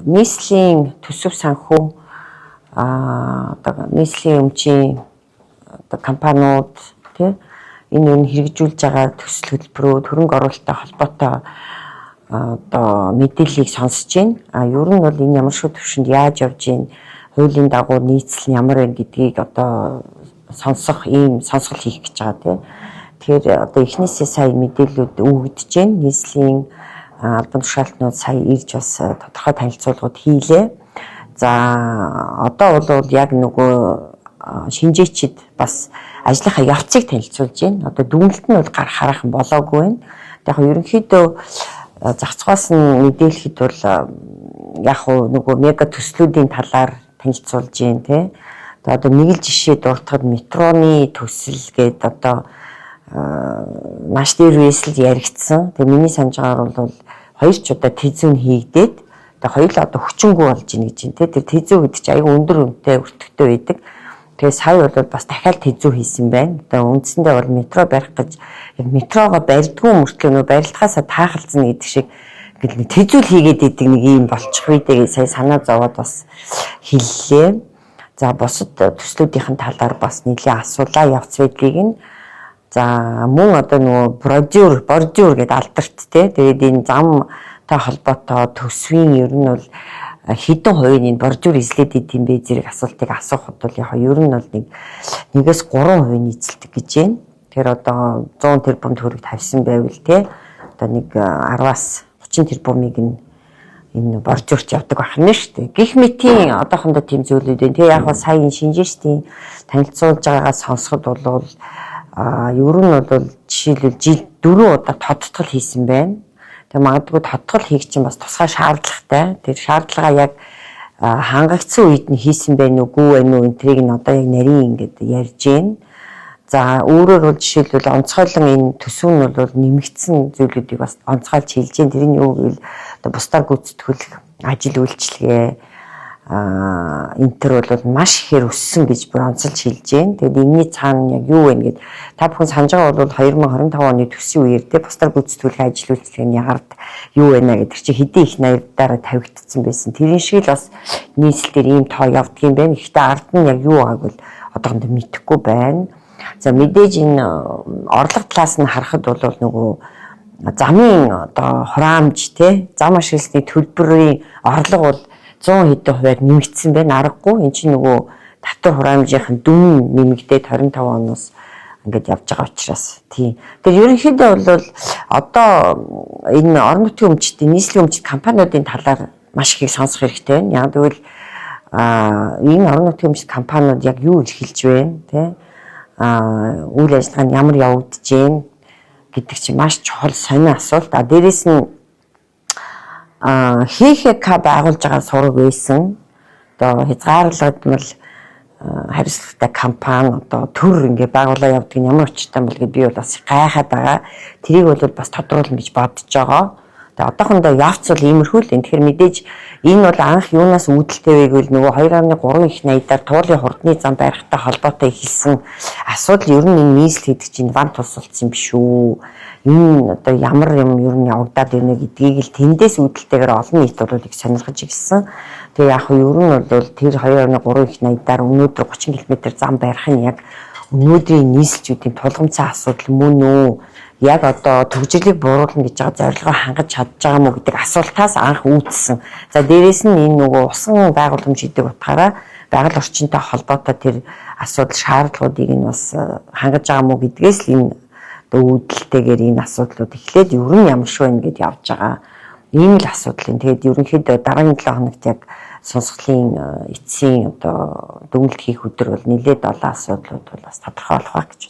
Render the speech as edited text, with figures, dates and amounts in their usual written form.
нийслэлийн төсөв санхүү, одоо нийслэлийн өмчийн одоо компаниуд тий энэ юу хэрэгжүүлж байгаа төсөл хөтөлбөрүүд, хөрөнгө оруулалттай холбоотой одоо мэдээллийг сонсож байна. Ер нь бол энэ ямар шиг төвшөнд яаж явж байна, хуулийн дагуу нийцэл нь ямар байна гэдгийг одоо сонсох ийм сонсгол хийх гэж байгаа тий. Тэгэхээр одоо эхнээсээ сая мэдээллүүд өгөгдөж байна. Нийслэлийн албан тушаалтнууд сая ирж бас тодорхой танилцуулгууд хийлээ. За, одоо бол яг нөгөө шинжээчид бас ажлынхаа явцыг танилцуулж байна. Одоо дүгнэлт нь бол гарах хараахан болоогүй байна. Яг ерөнхийдөө зах зугаас нь мэдээлэхэд бол яг нөгөө мега төслүүдийн талаар танилцуулж байна тий. Тэгээ одоо нэг л жишээ дуртахад метроны төсөл гээд одоо маш дээр үес л яригдсан. Тэгээ миний санаж байгаагаар бол хоёр ч удаа тэзүүн хийгдээд, тэгээ хоёулаа одоо хүчингү болж ийн гэж байна тий. Тэр тэзүү гэдэг чинь аягүй өндөр үнэтэй өртөгтэй байдаг. Тэгээ сая бол бас дахиад тэзүү хийсэн байна. Одоо үндсэндээ бол метро барих гэж яг метрогоо барьдгүй мөртлөө нөө барилдахаасаа таахалцна гэдэг шиг ингээл нэг тэзүүл хийгээд идэг нэг юм болчих вий дээ сая санаа зовоод бас хэллээ. За, бусад төслүүдийн талаар бас нэлээд асуулаа, явц байдлыг нь. За, мөн одоо нөгөө бордюр гэдэг алдарт те. Тэгээд энэ замтай холбоотой төсвийн ер нь бол хэдэн хувийн энэ бордюр эзлээд идэм бэ зэрэг асуултыг асуухад бол яг ер нь бол 1-3% эзэлдэг гэж байна. Тэгэхээр одоо 100 тэрбум төгрөг тавьсан байвал те одоо нэг 10-аас 30 тэрбумыг нь энэ бордюрч явдаг байх нь шүү дээ. Гэх мэтийн одоохондоо тийм зүйлүүд байна. Тэгээ яг сая энэ шинжээчдийн танилцуулж байгаагаа сонсоход бол ер нь бол жишээлбэл жил 4 удаа тодтгол хийсэн байна. Тэгээ магадгүй тодтгол хийх чинь бас тусгай шаардлагатай. Тэр шаардлага яг хангагдсан үед нь хийсэн байх уу, гүү байх уу, энтрийг нь одоо яг нарийн ингээд ярьж байна. За, өөрөөр бол жишээлбэл онцгойлон энэ төсөв нь бол нэмэгдсэн зүйлүүдийг бас онцгойлж хэлж байна. Тэр нь юу гэвэл одоо бусдаар гүйцэтгүүлэх ажил үйлчилгээ энэ төр бол маш ихээр өссөн гэж бүр онцолж хэлж байна. Тэгээд энэний цаана яг юу вэ гэд та бүхэн санаж байгаа бол 2025 оны төсвийн үеэр те бусдаар гүйцэтгүүлэх ажил үйлчилгээний ягард юу байна гэдэг чинь хэдийн их наявдаараа тавигдсан байсан. Тэрэн шиг л бас нийслэл дээр ийм тоо явдгийм байна. Гэхдээ ард нь яг юу байгааг бол одоохондоо мэдэхгүй байна. За, мэдээж энэ орлого талаас нь харахад бол нөгөө замын одоо хураамж те зам ашигласны төлбөрийн орлого бол 100 хэдэн хувиар нэмэгдсэн байна. Аргагүй энэ чинь нөгөө татвар хураамжийн дүн нэмэгдээд 25 оноос ингээд явж байгаа учраас тийм. Тэр ерөнхийдөө бол одоо энэ орон нутгийн өмчтийн нийслэлийн өмчт компаниудын талаар маш их сонсох хэрэгтэй байна. Яг гэвэл энэ орон нутгийн өмчт компаниуд яг юу эрхэлж байна те үйл ажиллагаа нь ямар явагдаж байна гэдэг чинь маш чухал сонин асуулт. А дээрэс нь ХХК байгуулж байгаа сураг байсан. Одоо хязгаарлагдмал хариуцлагатай компани одоо төр ингээ байгуулаа явдаг нь ямар учиртай бол гэд би бол бас гайхаад байгаа. Тэрийг бол бас тодруулна гэж бодож байгаа. Тэгээ одоохондоо явц бол иймэрхүү л. Тэгэхээр мэдээж энэ бол анх юунаас үүдэлтэй вэ гэвэл нөгөө 2.3 их найдаар туулын хурдны зам барихтай холбоотой эхэлсэн асуудал ер нь энэ нийслэл гэдэг чинь вант тус болсон юм биш үү? Энэ одоо ямар юм ер нь явагдаад байна гэдгийг л тэндээс үүдэлтэйгээр олон нийт бол их сонирхож ирсэн. Тэгээ яг нь ер нь бол тэр 2.3 их найдаар өнөөдөр 30 км зам барих нь яг өнөөдрийн нийслэлчүүдийн тулгамдсан асуудал мөн үү? Яг одоо төгжрлийг бууруулна гэж байгаа зорилгоо хангаж чадж байгаа мó гэдэг асуултаас анх үүдсэн. За, дээрэс нь энэ нөгөө усан байгууламж гэдэг утгаараа байгаль орчинтой холбоотой тэр асуудал шаардлагуудыг нь бас хангаж байгаа мó гэдгээс л энэ үүдэлтэйгээр энэ асуудлууд эхлээд ер нь ямар шүү байна гэд явж байгаа. Ийм л асуудал юм. Тэгээд ерөнхийдөө дараагийн 7 хоногт яг сонсголын эцсийн одоо дүгнэлт хийх өдөр бол нэлээд олон асуудлууд бол бас тодорхой болох байх гэж